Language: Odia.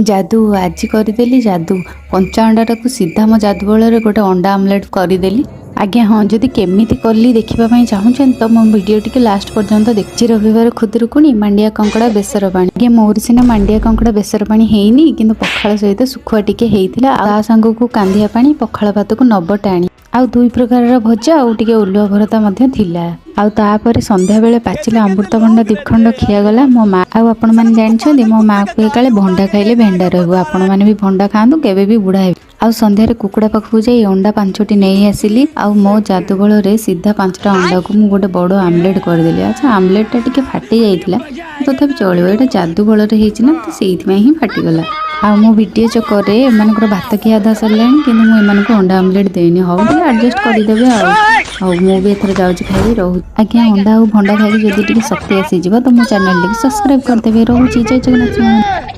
ଯାଦୁ ଆଜି କରିଦେଲି ଯାଦୁ। କଞ୍ଚା ଅଣ୍ଡାଟାକୁ ସିଧା ମୋ ଯାଦୁ ବଳରେ ଗୋଟେ ଅଣ୍ଡା ଆମଲେଟ୍ କରିଦେଲି। ଆଜ୍ଞା ହଁ, ଯଦି କେମିତି କଲି ଦେଖିବା ପାଇଁ ଚାହୁଁଛନ୍ତି ତ ମୋ ଭିଡ଼ିଓ ଟିକେ ଲାଷ୍ଟ ପର୍ଯ୍ୟନ୍ତ ଦେଖି। ରବିବାର ଖୁଦୁରୁକୁଣି, ମାଣ୍ଡିଆ କଙ୍କଡ଼ା ବେସର ପାଣି। ଆଜ୍ଞା, ମୋର ସିନା ମାଣ୍ଡିଆ କଙ୍କଡ଼ା ବେସର ପାଣି ହେଇନି, କିନ୍ତୁ ପଖାଳ ସହିତ ଶୁଖୁଆ ଟିକେ ହେଇଥିଲା ଆଉ ତା ସାଙ୍ଗକୁ କାନ୍ଧିଆ ପାଣି, ପଖାଳ ଭାତକୁ ନବ ଟାଣି, ଆଉ ଦୁଇ ପ୍ରକାରର ଭଜା ଆଉ ଟିକେ ଉଲୁଆ ଭରତା ମଧ୍ୟ ଥିଲା। ଆଉ ତାପରେ ସନ୍ଧ୍ୟାବେଳେ ପାଚିଲା ଅମୃତଭଣ୍ଡା 2 ଖଣ୍ଡ ଖିଆଗଲା ମୋ ମା। ଆଉ ଆପଣମାନେ ଜାଣିଛନ୍ତି, ମୋ ମା କୁହେ କାଳେ ଭଣ୍ଡା ଖାଇଲେ ଭେଣ୍ଡା ରହିବ। ଆପଣମାନେ ବି ଭଣ୍ଡା ଖାଆନ୍ତୁ, କେବେ ବି ବୁଢ଼ା ହେବେ। ଆଉ ସନ୍ଧ୍ୟାରେ କୁକୁଡ଼ା ପାଖକୁ ଯାଇ ଅଣ୍ଡା ପାଞ୍ଚଟି ନେଇ ଆସିଲି ଆଉ ମୋ ଯାଦୁ ବଳରେ ସିଧା ପାଞ୍ଚଟା ଅଣ୍ଡାକୁ ମୁଁ ଗୋଟେ ବଡ଼ ଆମଲେଟ୍ କରିଦେଲି। ଆଚ୍ଛା, ଆମଲେଟ୍ଟା ଟିକେ ଫାଟି ଯାଇଥିଲା, ତଥାପି ଚଳିବ। ଏଇଟା ଯାଦୁ ବଳରେ ହେଇଛି ନା, ତ ସେଇଥିପାଇଁ ହିଁ ଫାଟିଗଲା। ଆଉ ମୁଁ ଭିଡ଼ିଓ ଚକରରେ ଏମାନଙ୍କର ଭାତ ଖିଆ ଅଧା ସରିଲାଣି, କିନ୍ତୁ ମୁଁ ଏମାନଙ୍କୁ ଅଣ୍ଡା ଆମଲେଟ୍ ଦେଇନି। ହଉ, ଟିକେ ଆଡ଼ଜଷ୍ଟ କରିଦେବେ। ଆଉ ଆଉ ମୁଁ ବି ଏଥର ଯାଉଛି ଖାଇବି। ରହୁଛି ଆଜ୍ଞା। ଅଣ୍ଡା ଆଉ ଭଣ୍ଡା ଖାଇକି ଯଦି ଟିକେ ଶକ୍ତି ଆସିଯିବ ତ ମୋ ଚ୍ୟାନେଲଟିକୁ ସବସ୍କ୍ରାଇବ୍ କରିଦେବେ। ରହୁଛି, ଜୟ ଜଗନ୍ନାଥ।